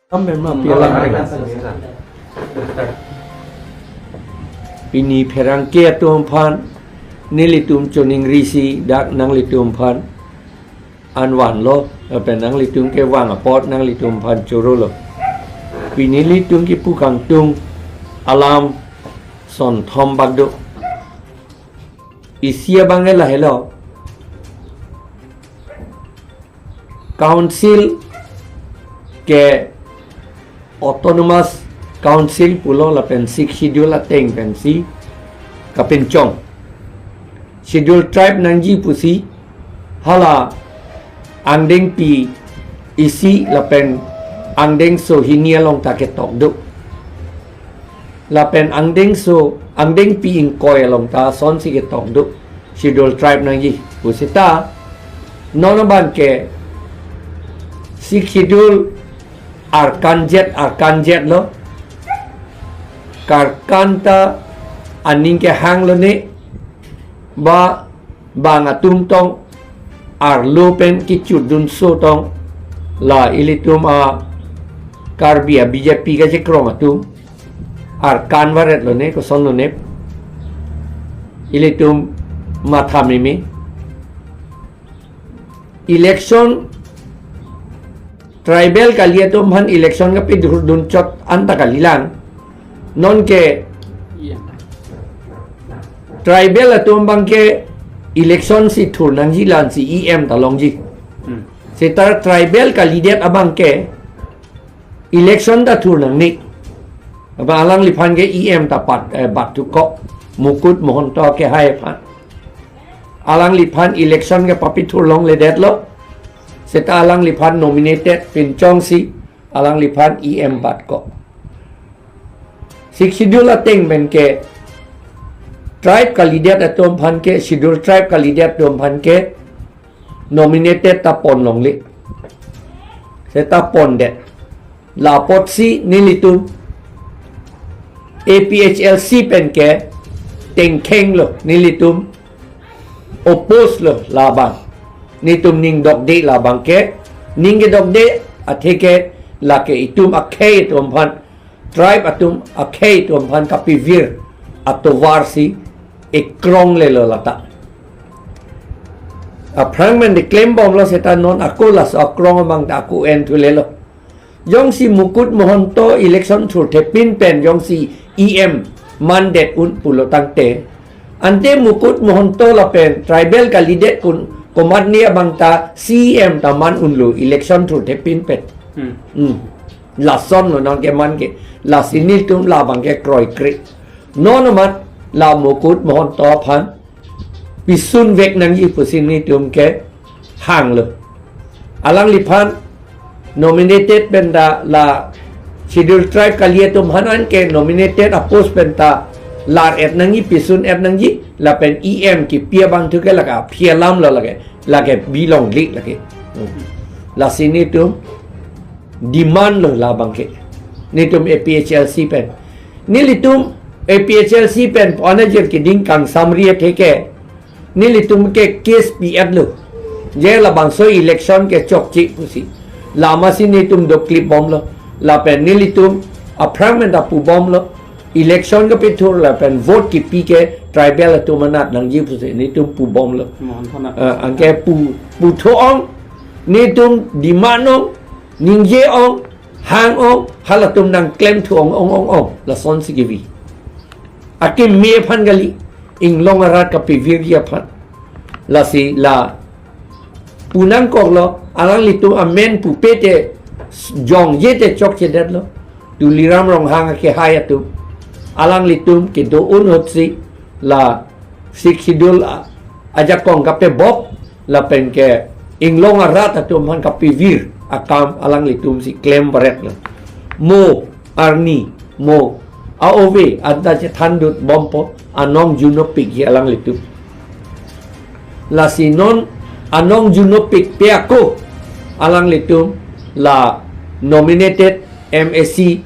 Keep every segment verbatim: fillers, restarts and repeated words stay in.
Amen ma piala. Pini pherangke atum aphan nelitum choningrisi dak nanglitum aphan an vanlo, lapen nanglitum kevang apot nanglitum aphan chorolo. Pini nelitum kipu kangtung alam sonthom bak do. Isi abang ke lahelo. Council ke Autonomous Council pulo lapen Sixth Schedule ateng pensi kapinchong. Schedule Tribe nangji pusi hala angdengpi isi lapen angdengso hini along ta ketok do. Lapen angdengso, angdengpi ingkoi along ta asonsi ketok do. Schedule Tribe nangji pusita non abang ke Sixth Schedule arkan jet, arkan jet lo. Karkan ta aning kehang lone, ba bang atum tong arlo pen kichut dunso tong, la ilitum a Karbi a B J P kachekrong atum arkan varet lone, koson lone ilitum matha meme. Election, tribal kali atum aphan election kapethurdun chot anta kalilang. Non ke tribal atum abang ke election si thur nangji la-ansi E M ta longji. Hmm. Seta tribal kalidet abang ke election ta thur nangne. Apa alangliphan ke E M ta pat, eh, bat tu kok, Mukut Mahanta kehai aphan. Alangliphan election kepapethur longledetlo. Seta alangliphan nominated pinchongsi alangliphan E M bat kok. Sixth Schedule ateng pen ke tribe kalidet atum aphan ke, Schedule Tribe kalidet atum aphan ke nominated ta pon longle. Seta pondet. La apotsi nelitum A P H L C pen ke tengkheng lo, nelitum oppose lo labang. Nelitum ning dokde labang ke, ning kedokde atheke lake itum akhei atum aphan, tribe atum akhei atum aphan kapivir atovar si ekrong lelo lata. Aphrang pen declaim bomlo seta non ako laso akrong abang ta ako en thulelo. Jongsi Mukut Mahanta election thurthepin pen jongsi E M mandet un pulo tangte, ante Mukut Mahanta lapen tribal kalidet kun komatne abang ta C E M ta man unlo election thurthepin pen. Hmm. Hmm. Lason lo nangkeman ke. Lasi nelitum labang ke kroikre. Non amat la Mukut Mahanta aphan pisun vek nangji pusi nelitum kehanglo. Alangliphan nominated pen ta la Schedule Tribe kali atum aphan an ke nominated a-post pen ta lar-et nangji, pisun-et nangji, lapen E M kipi abang thu ke lake aphi alam lo lake, lake bilong li lake. Hmm. Lasi nelitum demand lo labang ke. Nelitum A P H L C pen. Nelitum A P H L C pen pon ajir keding kangsamri atheke nelitum ke case pi-et lo. Je labangso election ke chokche pusi. Lama si nelitum doklip bomlo. Lapen nelitum aphrang pen ta pu bomlo. Election kapethur lapen vote kipi ke tribal atum anat nangji pusi nelitum pu bomlo. Mohon thana. Eh, anke pu, pu tho-ong, nelitum demand ong, ningje ong, hang ong, halatum nangklem thu ong ong ong ong, lasonsi kevi. Akeme aphan kali, inglong arat kapevirji aphan. Lasi la pu nangkoklo, alanglitum amen pupe te jongje te chokchedetlo. Tuliram Ronghang akehai atum. Alanglitum kedo un ahutsi la Sixth Schedule a-, ajakong kapebok, lapen ke inglong arat atum aphan kapevir akam alanglitum si klem baret lo. Mo arni, mo a-ove anta chethandut bompo, anong junopik hi alanglitum. Lasi non anong junopik pe ako alanglitum la nominated M A C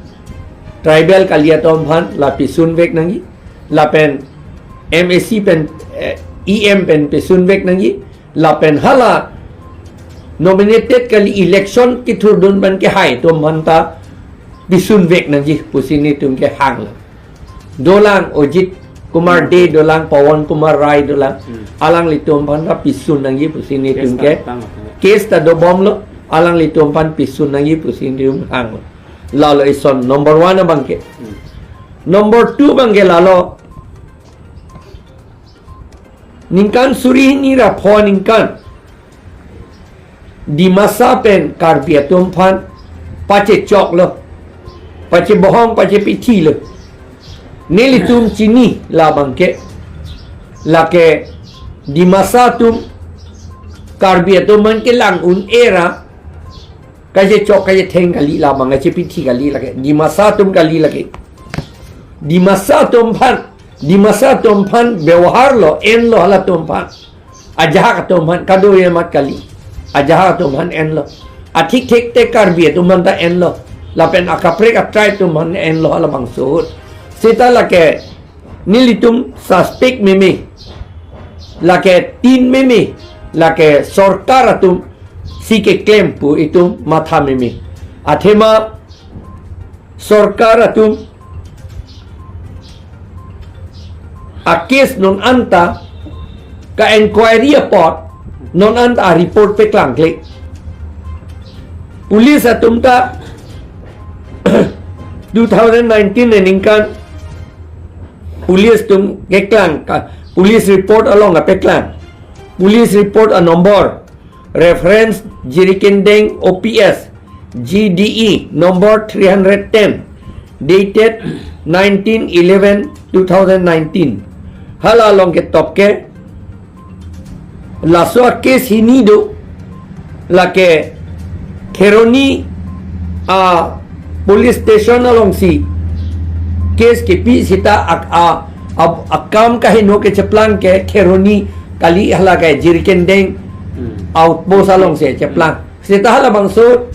tribal kali atum aphan la pisun vek nangji, lapen M A C pen, eh, E M pen pisun vek nangji, lapen hala nominated kali election kethurdun pen kehai atum aphan ta pisun vek nangji pusi netum ke hanglo. Dolang Ajit Kumar Dey dolang, Pawan Kumar Rai dolang. Hmm. Alanglitum aphan ta pisun nangji pusi netum ke. Case ta tang, case ta dobomlo, alanglitum aphan pisun nangji pusi netum hanglo. Lalo ison number one abang ke. Hmm. Number two abang ke lalo. Ningkan suri hini ra pho aningkan Dimasa pen Karbi atum aphan pachechoklo, pachebohong, pachepithilo. Nelitum chini labang ke, lake Dimasa atum Karbi atum aphan kelang un-e ra kachechok kachetheng kali, labang kachepithi kali lake. Dimasa atum kali lake. Dimasa atum aphan, Dimasa atum aphan bebohar lo, enlo halatum aphan. Ajahak atum aphan, kado-an amat kali. Ajahak atum aphan enlo. Athik thik te Karbi atum aphan ta enlo. Lapen akaprek a-tribe atum aphan enlo halabangso ahut. Seta lake nelitum suspect meme, lake tin meme, lake sorkar atum si keklem pu itum matha meme. Athema sorkar atum a-case non anta ka-enquiry apot non anta a-report peklangkle. Police atum ta two thousand nineteen aningkan police atum keklang, ka police report along kapeklang. Police report a-number reference Jirikindeng O P S, G D E number three hundred ten, dated nineteen eleven two thousand nineteen. Hala along ketop ke laso a-case hini do, lake Kheroni a-police station alongsi case kepi seta a, a, a, akam kaheno kecheplang ke Kheroni kali, hala ke Jirikindeng, hmm, outpost alongsi cheplang. Seta halabangso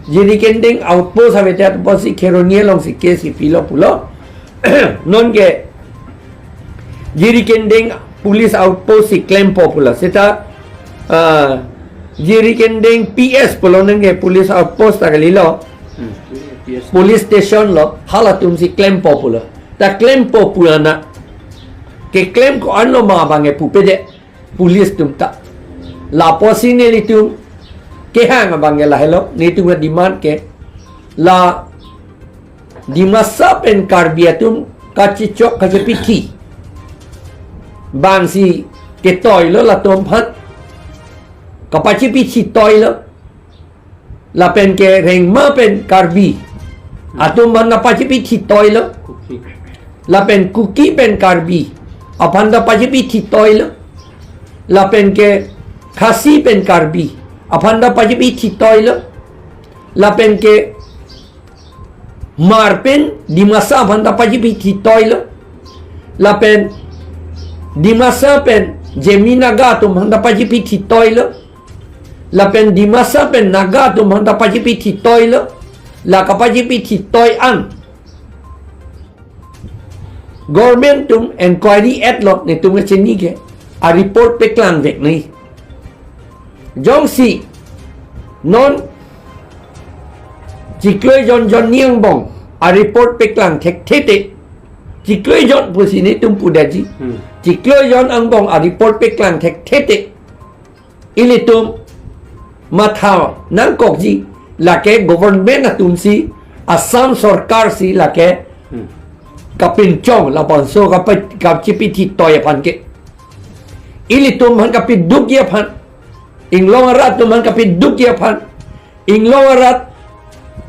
Jirikindeng outpost ave te outpost si Kheroni alongsi case kepilo pulo. Non ke Jirikindeng police outpost si klempo pulo. Seta, ah, Jirikindeng P S pulo, non ke police outpost ta kalilo. Hmm, P S. Police station lo, halatum si klempo pulo. Ta klempo pu ana, keklem ko-an lo ma abang ke pupe de police atum ta. Lapusi nelitum kehang abang ke lahelo, netum a-demand ke la Dimasa pen Karbi atum kachechok kachepithi bangsi ketoilo, latum aphan kapachepithi toilo. Lapen ke Rengma pen Karbi atum aphan ta pachepithi toilo. Kuki. Lapen Kuki pen Karbi aphan ta pachepithi toilo. Lapen ke Khasi pen Karbi aphan ta pachepithi toilo. Lapen ke Hmar pen Dimasa aphan ta pachepithi toilo. Lapen Dimasa pen Zeme Naga atum aphan ta pachepithi toilo. Lapen Dimasa pen Naga atum aphan ta pachepithi toilo. La kapachepithi toi an government atum enquiry etlo, netum kachini ke, a-report peklangvek nangji. Jongsi non chiklo ejon jon ni angbong a-report peklang thekthe te, chiklo ejon pusi netum pudetji. Hmm. Chiklo ejon angbong a-report peklang thekthe te, ilitum matha nangkokji, lake government atumsi, Assam sorkar si lake, hmm, kapinchong labangso kapa-, kachepithi toi aphan ke. Ilitum aphan kapidukji aphan, inglong arat atum aphan kapidukji aphan, inglong arat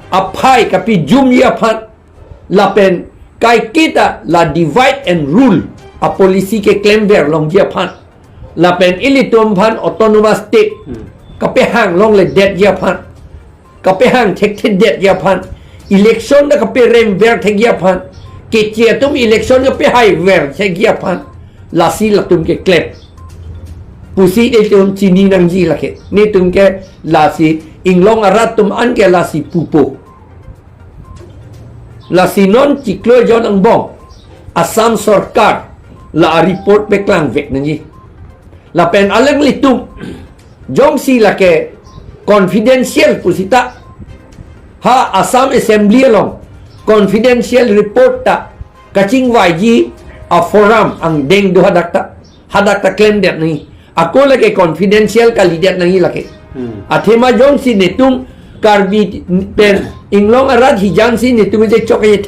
aphai kapijumji aphan, lapen kaiketa la divide and rule a-policy keklemver longji aphan, lapen ilitum aphan autonomous state, hmm, kapehang longledetji aphan, kapehang thekthedetji aphan, election ta kaperemver thekji aphan, Keche atum election kapehaiver thekji aphan, lasi latum keklem pusi netum chini nangji lake. Netum ke lasi inglong arat atum an ke lasi pupo. Lasi non chiklo ejon angbong Assam sorkar la a-report peklangvek nangji. Lapen alanglitum jongsi lake confidential pusita, ha Assam Assembly along confidential report ta kachingvaiji a-forum angdeng do hadak ta, hadak ta klemdet nangji. Ako lake confidential kalidet nangji lake. Hmm. Athema jongsi netum Karbi pen inglong arat hijang si netum je chok je